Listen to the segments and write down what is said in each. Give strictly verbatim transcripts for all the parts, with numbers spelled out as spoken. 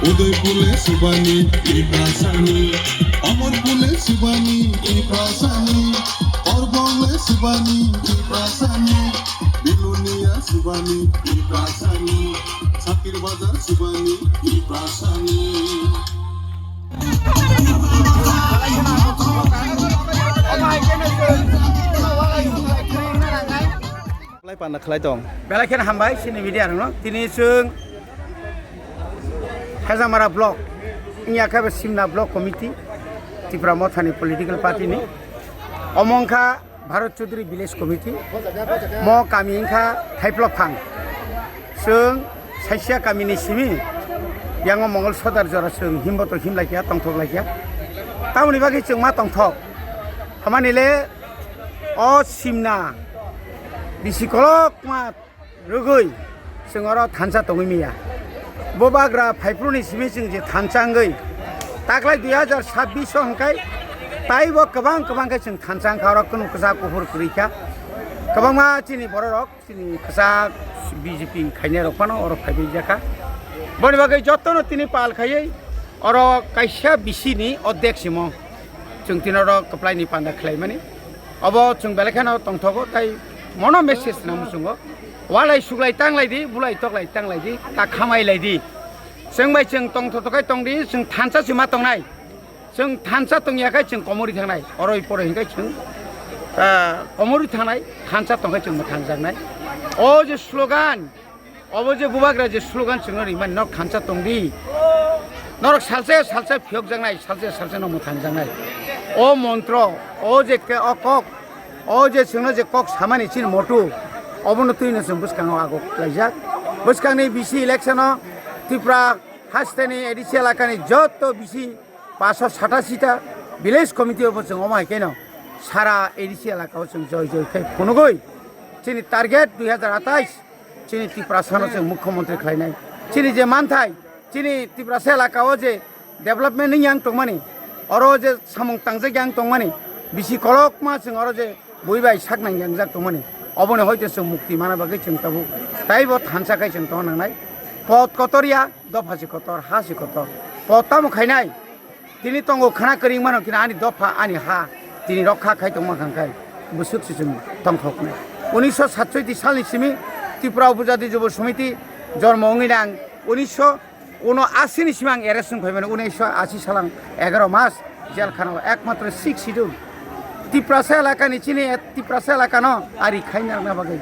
Udaipur le Subani Tiprasani, Amarpur le Subani Tiprasani, Orbong le Subani Tiprasani, Bilonia Subani Tiprasani, Sakir Bazar Subani Tiprasani. Belai panda khlai tong. Belai kheno hambai chini media rokno. Tini chwng Hezamara block, wngya khe bo Simna block committee, Tipra Mothani political party ni. Omo wngkha Bharat Chaudhary Village Committee, mo kami wngkha Thaiphlophang. Chwng Saisya kamini simi, yango Mongol Sodar jora chwng himboto himlaikya, tongthoklaikya. Tamoni bagwi chwng ma tongthok. Hamani le o Simna bisi kolokma rwgwi chwng oro thansa tongwi manya. Bubagra phaiphru ni simi chwng je thansa wngwi taklai dui hazar sabbish o hwnkhe taibo kwbang kwbang khe chwng thansa wngkha, oro kunu kwchak kuphur kwrwi kha. Kwbangma chini bororok chini kwchak B J P khainai rok phano oro phaibai jakha. Boni bagwi jotono tini pal khaiwi oro kaisa bisi ni odek simo chwng tini oro kwplai ni panda khlaimani. Obo chwng belai kheno tongthogo, tai mono message na muchungo. Walai suglai tanglai di, bulai toklai tanglai di, ta khamai lai di. Chwng bai chwng tongthotok khai tong di, chwng thansa sima tongnai. Chwng thansa tongya khai chwng komorwi thangnai. Oroi poroi hwnkhe chwng, ah, komorwi thangnai, thansa tongkhe chwng mwthangjaknai. O je slogan, obo je bubagra je slogan chwngno rimani, "Nok thansa tongdi." Norok salsa salsa phiyokjaknai, salsa salsa no mwthangjaknai. O montro, o je ke-, o kok, o je chwngno je kok samani chini motu, obono twino chwng bwskango ago laijak. Bwskangni bisi election o Tripura hasteni A D C elakani joto bisi paanshsho satasi ta village committee o bo chwng omo hai kheno sara A D C elaka o chwng joi joi khe phunugwi chini target dui hazar atais chini Tiprasano chwng mukhyamantri khlainai. Chini je manthai, chini Tiprasa elaka o je development wng yang tongmani, oro je samung tangjak yang tongmani, bisi kolokma chwng oro je bui bai sak nang yang jak tongmani, oboni hoite chwng mukti mana bagwi chwng tabuk taibo thansa khai chwng tongna nangnai. Pot kotor ya, dopha se kotor, ha se kotor. Pot tamo khainai? Tini tongo khna kwrwng mano kina ani dopha, ani ha, tini rokha khai tongma kha khai bwswk se chwng tongthoknai. Unisho satsoiti salni simi Tripura Upajati Jubo Samiti jormo wngwi nang unisho uno asi ni simi ang arrest wng phaimani, unisho asi salang egaro mas jel khana o ekmatro six schedule. Tiprasa elakani chini, Tiprasa elakano ari khaina bagwi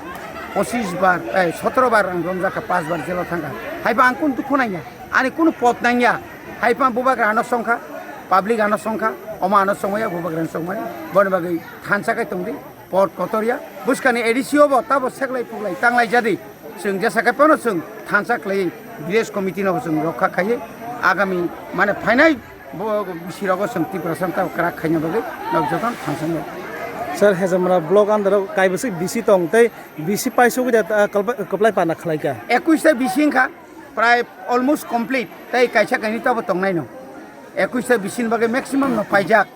pochis bar, eh, sotoro bar ang romjakha, pas bar jelo thangkha. Haiba ang kun dukhu nangya, ani kunu pot nangya. Haiphano bubagra ano songkha, public ano songkha, omo ano songmaya, bubagra ano songmaya. Boni bagwi thansa khai tongdi, pot kotor ya. Bwskani A D C o bo tabo seklai phuklai tanglai jadi. Chwng jesa khai phano chwng thansa khlai village committee no chwng rokha khaiwi agami mane phainai bo bisi rogo chwng Tiprasa tabo kwrak khaina bagwi nok jotono thansa nai. Sir, Hezamra block under o kaibwswk bisi tong tei bisi paisugwi da, ah, kwplai, kwplai pana khlaikha. Ekush ta bisi wngkha. Prai almost complete, tei kaisa kainwi tobo tongnaino. Ekush ta bisini bagwi maximum no paijak.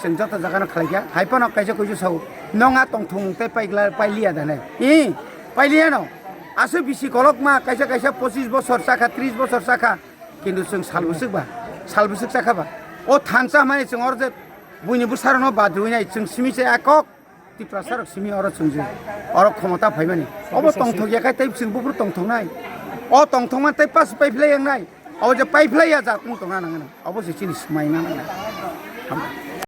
Chwng joto jagano khlaikha. Haiphano kaisa kuisu sao, "Nong a tongthung tei paigla-, pailiya da ne?" I, pailiyano. Aswk bisi kolokma, kaisa kaisa pochis bosor chakha, tris bosor chakha. Kintu chwng sal bwswk ba, sal bwswk chakha ba. O thansa hwnmani chwng oro je buini bwsarokno badrwinai, chwng simi se a kok. Tiprasa rok simi oro chwng je, oro khomota phaimani. Obo tongthok ya khai tei chwng buphuru tongthoknai. O tongthokma tei pas paiphlai yangnai. Obo je paiphlai ya ja kung tongna nangnai. Obo se chini swmai na nangnai.